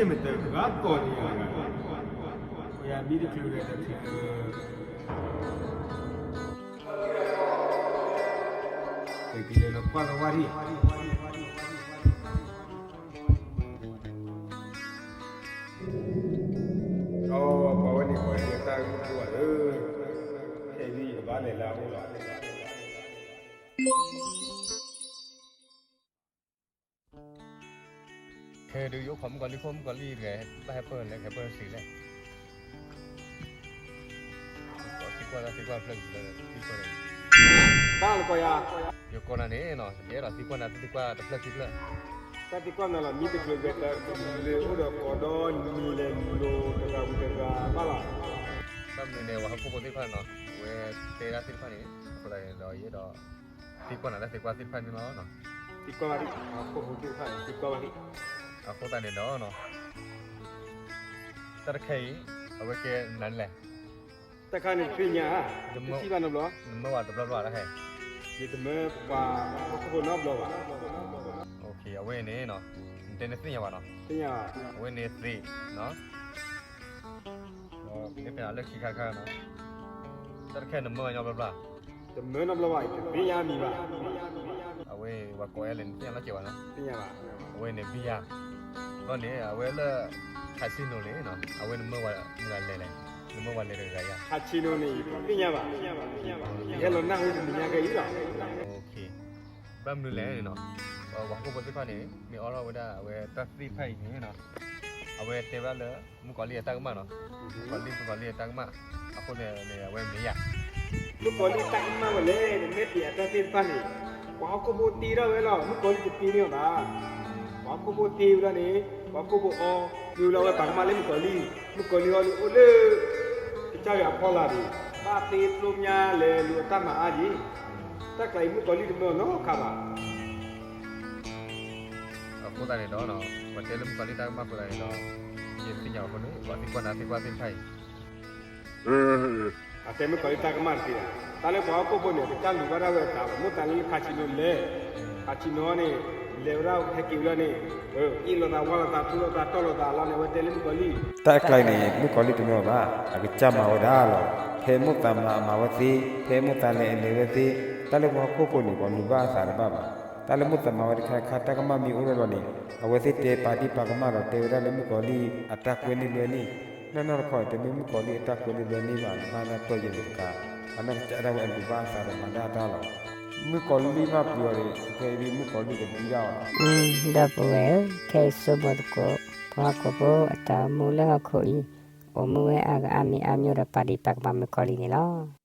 မ့ၢ်တဂၤကီၢ်န့ၣ်ယၤ, ယမံတချုးဂဲၤတချုး, ကလဲၤလီၤကွၢ်လီၤဝဲဒၣ်, ဒီးပှၤဝဲန့ၣ် ပှၤဟဲလၢတၢ်ဂ့ၢ်ဖိဘၣ်လၢ, ခဲအံၤဒ်ယကဘၣ်လဲၤလၢအအိၣ်လီၤ. ခဲဒုးယအိၣ်ခိးမုၣ်ကီၤလံၢ်ခိၣ် မုၣ်ကီၤလံၢ်တဂၤ ဘၣ်ဟဲပၢၢ်လဲၣ် ဟဲပၢၢ်စံးလဲၣ်. သံကွၢ်တၢ်သံကွၢ်တဖျၢၣ်လၢသံကွၢ်န့ၣ်, ဘၣ်လၢကီၢ်ယၤ, ယကိးနၤန့ၣ်နီၤ ယအဲၣ်ဒိးသံကွၢ်နၤတၢ်သံကွၢ်တဖျၢၣ်ခံဖျၢၣ်. တၢ်သံကွၢ်နၤလီၤ မံတချုးဂဲၤတချုး လဲၤအိၣ်ဒီးကိးဒီနံၤလဲၤလိၤတဂၤဝံၤတဂၤဘၣ်လီၤ. ဘၣ်မနုၤန့ၣ် ပှၤဟီၣ်ခိၣ်ဖိသ့ၣ်တဖၣ်နီၤ အဝဲတဲဒၣ်သ့ၣ်တဖၣ်န့ၣ် အဃိသတးန့ၣ်ဒီး ယအဲၣ်ဒိးသံကွၢ်နၤတၢ်သံကွၢ်သ့ၣ်တဖၣ်န့ၣ်လီၤ. သံကွၢ်ဘၣ်ဒံး ပှၤဟီၣ်ခိၣ်ဖိသ့ၣ်တဖၣ်န့ၣ် သံကွၢ်ဘၣ်ဒံး. အဃိသတးန့ၣ်ဒီး တၢ်တခါအံၤ အဝဲကဲနၤဒ်လဲၣ်. တၢ်ခါန့ၣ်သ့ၣ်ညါ, တထံၣ်ဘၣ်နီတဘျီ, နမၢဝဲတဘျီဘျီတၢ်ခါအံၤ, ယတမၢပှၤဟီၣ်ခိၣ်ဖိနီတဘျီဘၣ်. အဝဲန့ၣ် နတဲနသ့ၣ်ညါဘၣ်နီၤ, သ့ၣ်ညါဘၣ်, အဝဲန့ၣ်သ့ၣ်နီၤ, မ့ၢ်ဖဲလၢခံခါတခါနီၤ, တၢ်တခါနမၢဝဲညီဘျီဘျီ, တမၢနီတဘျီဘၣ် တသ့ၣ်ညါမံၤဘၣ်. အဝဲပှၤကိးဝဲလဲၣ် နသ့ၣ်ညါလီၤကဲဘၣ်နီၤ, သ့ၣ်ညါဘၣ်. အဝဲန့ၣ်ဘံယၤ, ဘျီန့ၣ် အဝဲလၢ casino န့ၣ်နီၤ အဝဲနမၢဝဲမုၢ်ဂၤလဲၤလဲၣ်, နမၢဝဲလဲၤတဂၤဂၤယၤ. casino န့ၣ် ယတသ့ၣ်ညါဘၣ်, ယဟဲလီၤနၢ်ဟူတနံၤညါခဲအံၤလီၤ. ဘၣ်မနုၤလဲၣ်န့ၣ်နီၤ, ပှၤဟီၣ်ခိၣ်ဖိသ့ၣ်တဖၣ်န့ၣ် မ့ၢ်အိးထီၣ်ဝဲဒၣ်အဝဲတၢ်သ့ၣ်တဖၣ်အံၤန့ၣ်နီၤ, အဝဲတဲဝဲဒၣ်လၢ မုၣ်ကီၤလံၢ်အတၢ်ကမၣ်နီၤ, မုၣ်ကီၤလံၢ် မုၣ်ကီၤလံၢ်အတၢ်ကမၣ်, အဃိန့ၣ် အဝဲမ့ၢ်ယၤ. မုၣ်ကီၤလံၢ်တၢ်ကမၣ်ဝဲလဲၣ် နမ့ၢ်ပှၤအတၢ်သ့ၣ်တဖၣ်န့ၣ်, ပှၤဟီၣ်ခိၣ်ဖိတ့ထီၣ်ဝဲလီၤ မုၣ်ကီၤလံၢ်တတ့န့ၢ်အီၤဘၣ်. ပှၤဟီၣ်ခိၣ်ဖိတ့ဝဲဒၣ်န့ၣ် ပှၤဟီၣ်ခိၣ်ဖိအီ မ့ၢ်ဝဲလၢအဝဲပာ်ကမၣ်လၢမုၣ်ကီၤလံၢ်, မုၣ်ကီၤလံၢ်ဟီဒုးအိၣ်လၢ ကစၢ်ယွၤအဖီလာ်န့ၣ်, ဘၣ်သ့ကျိမးလဲၤလူၤအတၢ်မၤအါဒံး, တၢ်ကျါအံၤမုၣ်ကီၤလံၢ်တမၢအီၤနီတခါဘၣ်. အဃိသတးန့ၣ်ဒီး ပှၤတဲလၢမုၣ်ကီၤလံၢ်တၢ်ကမၣ်အဃိသတးန့ၣ်ဒီး ယသ့ၣ်ညါအဃိန့ၣ် ပှၤသံကွၢ်နၤသံကွၢ်သ့ၣ်တဖၣ်အံၤ အတဲမုၣ်ကီၤလံၢ်တၢ်ကမၣ်တသ့ဘၣ်. တၢ်လၢပှၤဟီၣ်ခိၣ်ဖိန့ၣ် ကစၢ်လူၤဘၣ်ဒၣ်ဝဲအသးဘၣ်, မိၣ်သးလၢ casino လဲၤ, casino န့ၣ် လဲၤဝဲဒၣ်ဟဲက့ၤဝဲဒၣ်န့ၣ်, အ့ၣ်လိာ်သးဝါလိာ်သး ထူလိာ်သးတီၢ်လိာ်သးလီၤန့ၣ် အဝဲတဲလၢမုၣ်ကီၤလံၢ်. တၢ်အကျါအံၤန့ၣ် မုၣ်ကီၤလံၢ်တမၢဘၣ်, အကစၢ်မၤဝဲဒၣ်လီၤ. ဖဲမိၣ်သးမၤအမၤဝဲသ့, ဖဲမိၣ်သးလဲၤအလဲၤဝဲသ့, တၢ်လၢပှၤဟီၣ်ခိၣ်ဖိန့ၣ် ပှၤလူၤဘၣ်အသးတဘၣ်ဘၣ်. တၢ်လၢမိၣ်သးမၤဝဲတခါခါ တၢ်ကမၣ်မ့ၢ်အိၣ်ထီၣ်လီၤန့ၣ် အဝဲသ့ၣ်တဲပာ်ဒံၣ်ပာ်ကမၣ်ဒီး တဲဝဲဒၣ်လၢမုၣ်ကီၤလံၢ်အတၢ်ကွဲန့ၢ်လွဲန့ၢ်, နီၢ်နီၢ်တခီ တမ့ၢ်မုၣ်ကီၤလံၢ်အတၢ်ကွဲန့ၢ်လွဲန့ၢ်ဘၣ်, နဘၣ်နၢ်ပၢၢ်ယဲၢ်န့ၣ်တကး, အနီၢ်ကစၢ်ဒၣ်ဝဲအလူၤဘၣ်အသးဒီးမၤဒၣ်တၢ်လီၤ. မုၣ်ကီၤလံၢ်ဘၣ်ပှ့ၤအီၤန့ၣ် ခဲအံၤမုၣ်ကီၤလံၢ်ကဒံဒၣ်အီၤလီၤ. ဒီပုၢ်ဝဲၢ်ဧၢ, ခဲအံၤဆိမိၣ်သကိး ပှၤဟီၣ်ခိၣ်ဖိအတၢ်အိၣ်မူလၢဟီၣ်ခိၣ်အံၤ အိၣ်မူဝဲအါဂၤအါမံၤအါမျိၣ်ဒီးပာ်ဒံးပာ်ကမၣ်မုၣ်ကီၤလံၢ်န့ၣ်လီၤ.